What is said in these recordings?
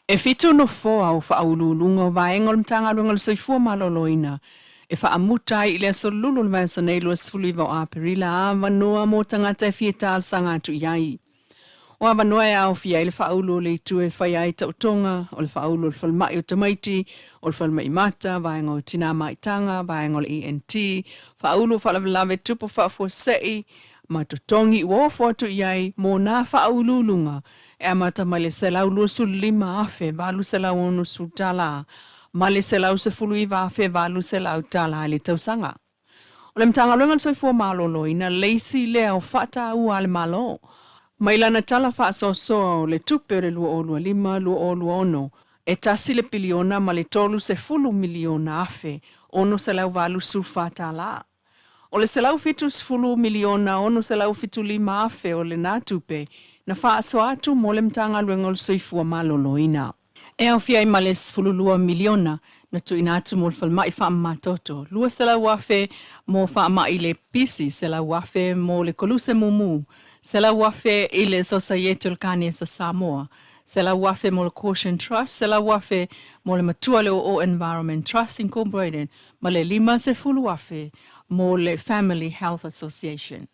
E fitu nofoa o faauluuluga o vaega o le Matagaluega o le Soifua Maloloina e faamuta ai i le aso Lulu o le vaiaso nei 29 o Aperila avanoa mo tagata e fia talosaga atu i ai. O avanoa e aofia ai le faaulu o le itu e faia ai taotoga, o le faaulu o le falemai o tamaiti, o le falemai mata, vaega o tinā maitaga, vaega o le ENT, faaulu o faalavelave tupu faafuasei, ma totogi ua ofo atu i ai mo nā faauluuluga e amata mai le $125,860 ma le $119,800 i le tausaga. O le Matagaluega o le Soifua Maloloina le isi lea o faataua a le Malo mai lana Tala Faasoasoa o le Tupe o le 2025/2026, e tasi le piliona ma le 30 miliona afe 684 tala. O le 170 miliona 675 afe o lena tupe na faasoa atu mo le Matagaluega o le Soifua Maloloina. E aofia ai ma le 12 miliona na tuuina atu mo le falemai faamamatoto, 200 afe mo faamai le pisi, 100 afe mo le koluse mumu, 100 afe i le Sosaiete o le Kanesa Samoa, 100 afe mo le Caution Trust, 100 afe mo le Matua le Oo Environment Trust Incorporated ma le 50 afe mo le Family Health Association.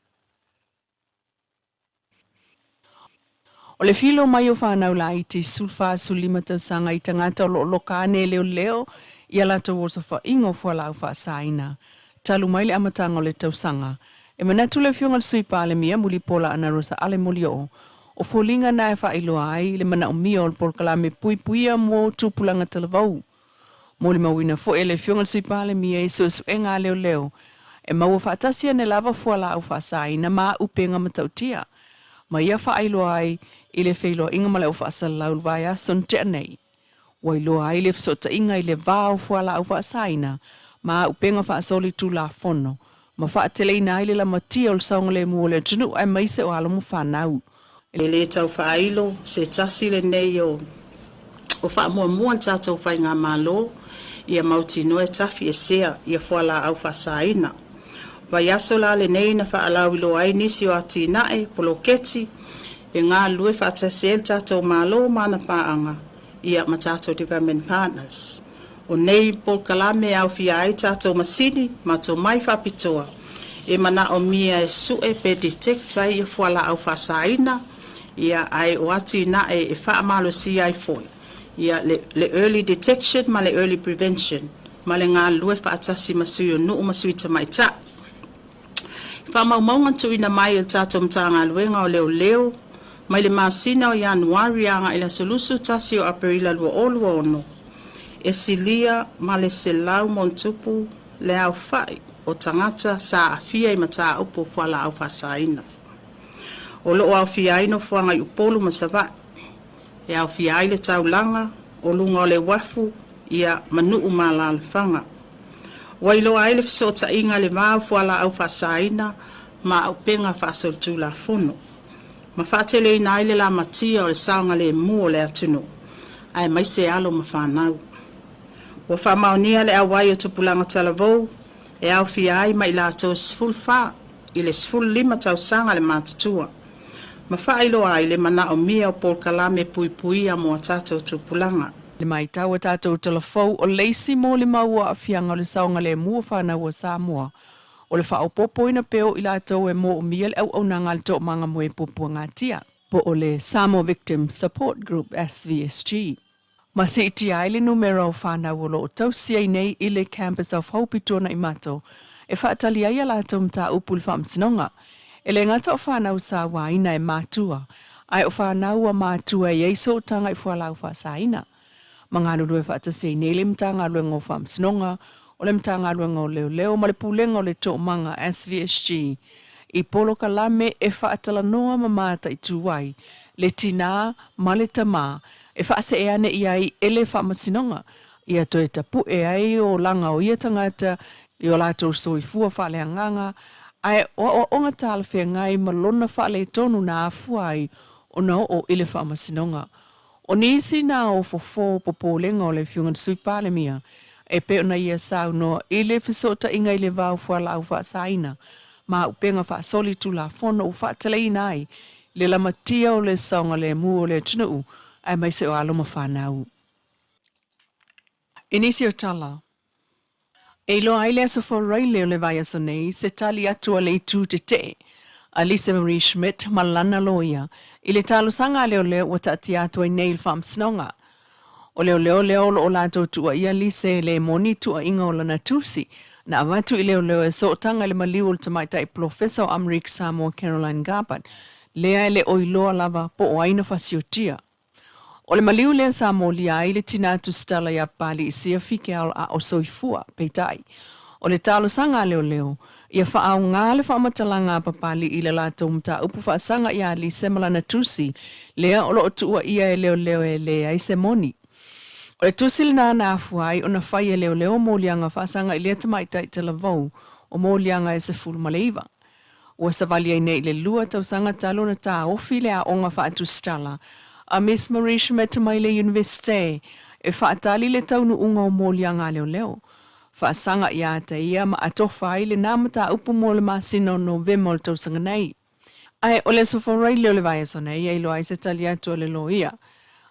O le filo mai o fanau laiti 14, 15 tausaga i tagata o lo o loka ane e leoleo i a latou osofaiga o fualaau faasaina talu mai le amataga o le tausaga. E manatu le Afioga i le Sui Palemia Mulipola Anarosa Ale Molioo, o foliga na e faailoa ai le manaomia o le polokalame puipuia mo tupulaga talavou. Molimauina foi e le Afioga i le Sui Palemia i suesuega a leoleo e maua faatasi ane lava fualaau faasaina ma auupega matautia ma ia faailoa ai i le feiloaiga ma le au faasalalau i le vaiaso na tea nei. Ua iloa ai le fesootaiga i le va o fualaau faasaina ma auupega faasolitulafono ma faateleina ai le lamatia o le saogalemu o le atunuu aemaise o alo ma fanau. E le tau faailo se tasi lenei o o faamuamua le tatou faigamalo ia mautinoa e tafi esea ia fualaau faasaina. Vaiaso la lenei na faalauiloa ai nisi o atinae poloketi e galulue faatasi ai le tatou Malo ma ana paaga ia ma tatou development partners. O nei polokalame e aofia ai tatou masini ma tomai faapitoa e manaomia e sue pe detect ai ia fualaau faasaina, ia ae o atinae e faamalosia ai foi ia le early detection ma le early prevention ma le galulue faatasi ma sui o nuu ma sui tamaitai. Faamaumauga na tuuina mai e le tatou Matagaluega o Leoleo mai le masina o Ianuari agai le aso 21 o Aperila 2026, e silia ma le 100+ le aofai o tagata sa aafia i mataupu o fualaau faasaina. O lo o aofia ai nofoaga i Upolu ma Savaii, e aofia ai le taulaga o luga o le uafu ia ma nuu ma alaalafaga. Ua iloa ai le fesootaiga i le va o fualaau faasaina ma auupega faasolitulafono, ma faateleina ai le lamatia o le saogalemu o le atunuu, aemaise alo ma fanau. Ua faamaonia le auai o tupulaga talavou e aofia ai ma i latou e 14 i le 15 tausaga le matutua, ma faailoa ai le manaomia o polokalame puipuia mo a tatou tupulaga. Le matau a tatou talafou o le isi molimau o aafiaga o le saogalemu o fanau a Samoa, o le faaopoopoina pea o i latou e moomia le auaunaga a le Toomaga Moe Puapuagatia, po o le Samoa Victim Support Group, SVSG. Ma siitia ai le numera o fanau o lo o tausi ai nei i le Campus of Hope i Tuanaimato e faatali ai a latou mataupu i le faamasinoga. E le gata o fanau sauaina e matua, ae o fanau a matua e i ai sootaga i fualaau faasaina. Ma galulue faatasi ai nei le Matagaluega o Faamasinoga, o le Matagaluega o Leoleo ma le Pulega o le Toomaga SVSG i polokalame e faatalanoa ma mataitu ai le tinā ma le tamā e faasee ane i ai e le Faamasinoga ia toe tapu'e ai olaga o ia tagata i o latou soifua faaleagaga, ae o aoaoga talafeagai ma lona faaletonu na afua ai ona oo i le Faamasinoga. O nisi na o fofo popolega o le Afioga i le Sui Palemia e pei ona ia saunoa i le fesootaiga i le va o fualaau faasaina ma auupega faasolitulafono ua faateleina ai le lamatia o le saogalemu o le atunuu. Aemaise o alo ma fanau. I nisi o tala, e iloa ai le Aso Faraile o le vaiaso nei se tali atu a le Itu Tetee a Lisa Marie Schmidt ma lana loia i le talosaga a leoleo ua taatia atu ai nei i le Faamasinoga. O leoleo lea o lo o latou tuuaia Lisa e le moni tuuaiga o lana tusi na avatu i leoleo e sootaga i le maliu o le tamaitai polofesa o Amerika Samoa Caroline Garbutt lea e le o iloa lava po o ai na fasiotia. O le maliu lea sa molia ai le tina tusitala iā Papalii Fikeaol a o soifua, peitai, o le talosaga a leoleo, ia faaaoga le faamatalaga a Papalii i le latou mataupu faasaga iā Lise ma lana tusi lea o lo o tuuaia e leoleo e leai se moni. O le tusi lena na afua ai ona fai e leoleo moliaga faasaga i lea tamaitai talavou o moliaga e 19. Ua savali ai nei i le lua tausaga talu ona taofi le aoga faatusitala a Miss Marie Schmidt mai le Iunivesite e faatali le taunuuga o moliaga a leoleo faasaga ia te ia ma atofa ai lena mataupu mo le masina o Novema o le tausaga nei. Ae o le Aso Faraile o le vaiaso nei e iloa ai se tali atu a le loia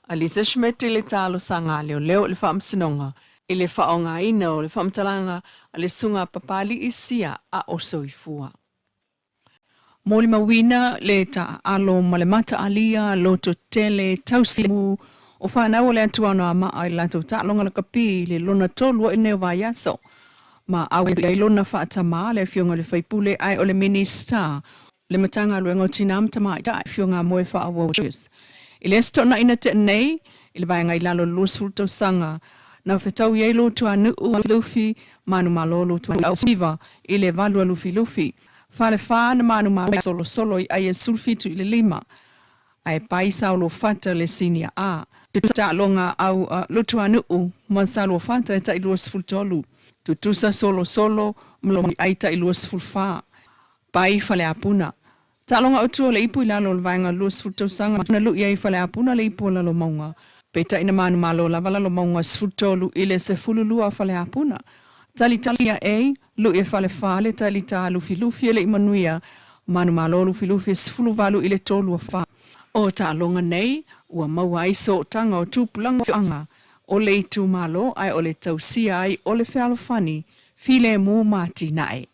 a Lisa Schmidt i le talosaga a leoleo i le Faamasinoga i le faaaogaina o le faamatalaga a le Susuga a Papalii Sia a o soifua. Molimauina le taaalo ma le mataalia loto tele tausimu o fanau o le Atuanoamaa i le latou taaloga lakapi i le lona tolu ai nei o vaiaso ma auai ai lona faatamā le Afioga i le Faipule ae o le Minisita le Matagaluega o Tina ma Tamaitai, Afioga Moefaauou Joyce. I le Aso Toonai na tea nei, i le vaega i lalo o le 20 tausaga, na fetaui ai Lutuanuu Lufi Manumalo Lutuauiva i le valu a Lufilufi. Falefa na manumalo solosolo i ai e 17 i le 5, ae pai Saoluafata le Senior A. Taaloga au Lutuanuu ma Saoluafata e tai 23, tutusa solosolo ma ai tai 24. Pai Faleapuna. Taaloga autu o le ipu i lalo o le vaega 20 tausaga na lui ai Faleapuna le ipu o Lalomauga. Peitai na manumalo lava Lalomauga 13 i le 12 a Faleapuna. Talitali ae, lui e Falefa le talita a Lufilufi e le i manuia, manumalo Lufilufi e 18 i le 3 a 4. O taaloga nei, ua maua ai sootaga o tupulaga o le itumalo ae o le tausia ai o le fealofani, filemu ma atinae.